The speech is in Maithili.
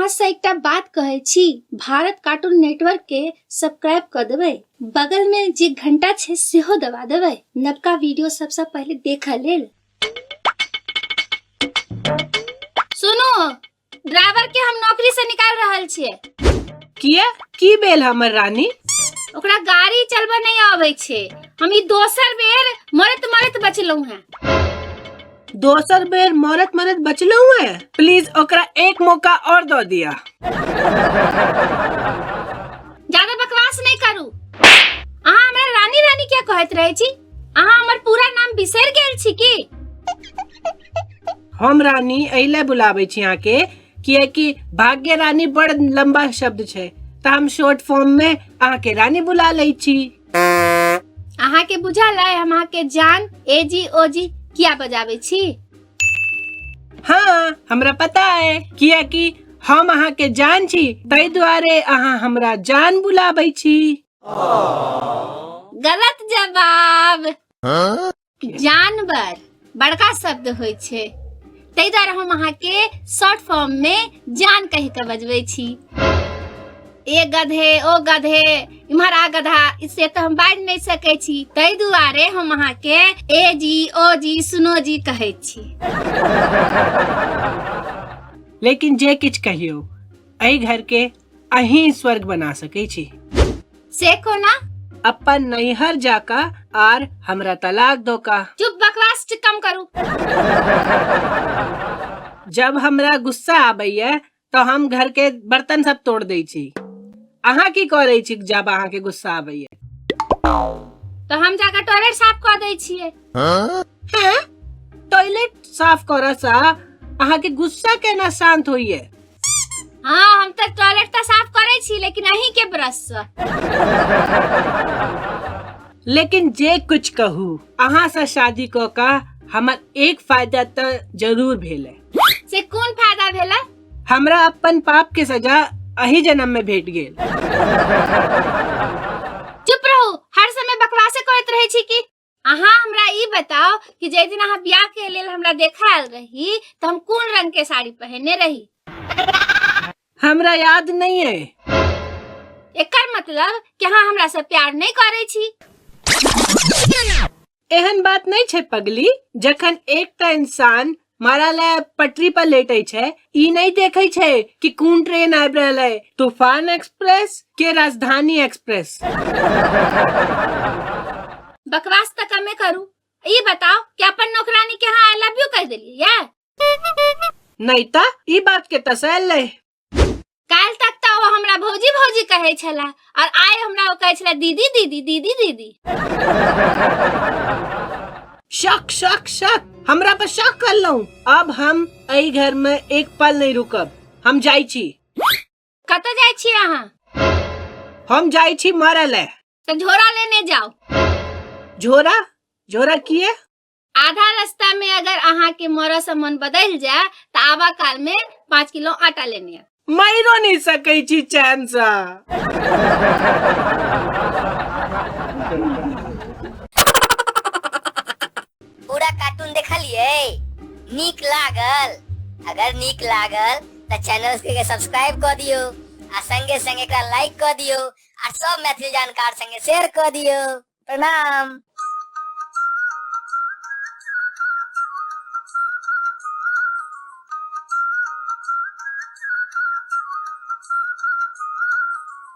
अहाँ से एकटा बात कहै छी, भारत कार्टून नेटवर्क के सब्सक्राइब कऽ देबै, बगल में जे घंटा छै सेहो दबा देबै, नवका वीडियो सबसे पहले देखऽ लेल। सुनू, ड्राइवर के हम नौकरी से निकाल रहल छियै। किया, की भेल हमर रानी? ओकरा गाड़ी चलबऽ नहीं आबै छै। हम ई दोसर बेर मरत मरत बचलहुँ हैं। दोसर बेर मरत मरत बचलहुँ हैं? प्लीज ओकरा एक मौका और दऽ दिया। ज्यादा बकवास नहीं करू। अहाँ हमरा रानी रानी क्या कहैत रहै छी? अहाँ हमर पूरा नाम बिसरि गेल छी की? हम रानी एहि लए बुलाबै छी अहाँके किएकि भाग्य रानी बड़ लंबा शब्द छै, तऽ हम शॉर्ट फॉर्म में अहाँके रानी बुला लै छी। अहाँके बुझल है हम अहाँके जान ए जी ओ जी किया बजाबै छी? हाँ, हमरा पता है, किएकि हम अहाँके जान छी, ताहि दुआरे अहाँ हमरा जान बुलाबै छी। गलत जवाब। जानवर बड़का शब्द होइ छै, ताहि दुआरे हम अहाँके शॉर्ट फॉर्म में जान कहि के बजबै छी। ए गधे, ओ गधे, इम्हर आ गधा, से तऽ हम बाजि नहि सकै छी, ताहि दुआरे हम अहाँके ए जी ओ जी सुनो जी कहै छी। लेकिन जे किछु कहियौ, एहि घर के अहीं स्वर्ग बना सकै छी। से कोना? अपन नैहर जाका आर हमरा तलाक दो का। चुप, बकवास कम करू। जब हमरा गुस्सा आबैया तो हम घर के बर्तन सब तोड़ दै छी। अहाँ की करै छी जब अहाँ के गुस्सा आबैया? तो हम जाकर टॉयलेट साफ कर दै छियै। हैं? टॉयलेट साफ करऽ सा अहाँ के गुस्सा केना शांत होइए? हाँ, हम तो टॉयलेट तो साफ करे छी, लेकिन अहीं के ब्रश से। लेकिन जे कुछ कहू, अहाँ से शादी कऽ का हमर एक फायदा तो जरूर भेल है। से कोन फायदा भेल? हमरा अपन पाप के सजा अही जन्म में भेट गेल। चुप रहू, हर समय बकवासे करैत रहे छी की? अहाँ हमरा ई बताओ कि जाहि दिन अहाँ बियाह के लेल हमरा देखा आयल रही तऽ हम कोन रंग के साड़ी पहनने रही? हमरा याद नहीं है। एकर मतलब कि अहाँ हमरा से प्यार नहीं करे छी? एहन बात नहीं छै पगली। जखन एकटा इंसान मारा ला पटरी पर लेटे छै, ई नहीं देखे छै कि कोन ट्रेन आबि रहल है, तूफान एक्सप्रेस के राजधानी एक्सप्रेस। बकवास तऽ कमे करू, ई बताओ कि अपन नौकरानी के अहाँ I love you कह देलियै या? नहीं त ई बात के तसल्ली। काल्हि तक तऽ ओ हमरा भौजी भौजी कहै छला और आइ हमरा ओ कहै छला दीदी दीदी दीदी दीदी। शक शक शक, हमरा पर शक कर लूं। अब हम एहि घर में एक पल नहीं रुकब, हम जाइ छी। कतऽ जाइ छी अहाँ? हम जाइ छी मरल लए। तऽ झोरा लेने जाउ। झोरा? झोरा किए? आधा रास्ता में अगर अहाँ के मरऽ से मन बदल जाए तऽ आबा काल में 5 किलो आटा लेने आयब। मरो नहीं सकै छी चैन से। पूरा कार्टून देखलिए? नीक लागल? अगर नीक लागल तऽ चैनल के सब्सक्राइब कऽ दियौ आ संगे संगे एकरा लाइक कऽ दियौ आ सब मैथिली जानकार संगे शेयर कऽ दियौ। प्रणाम।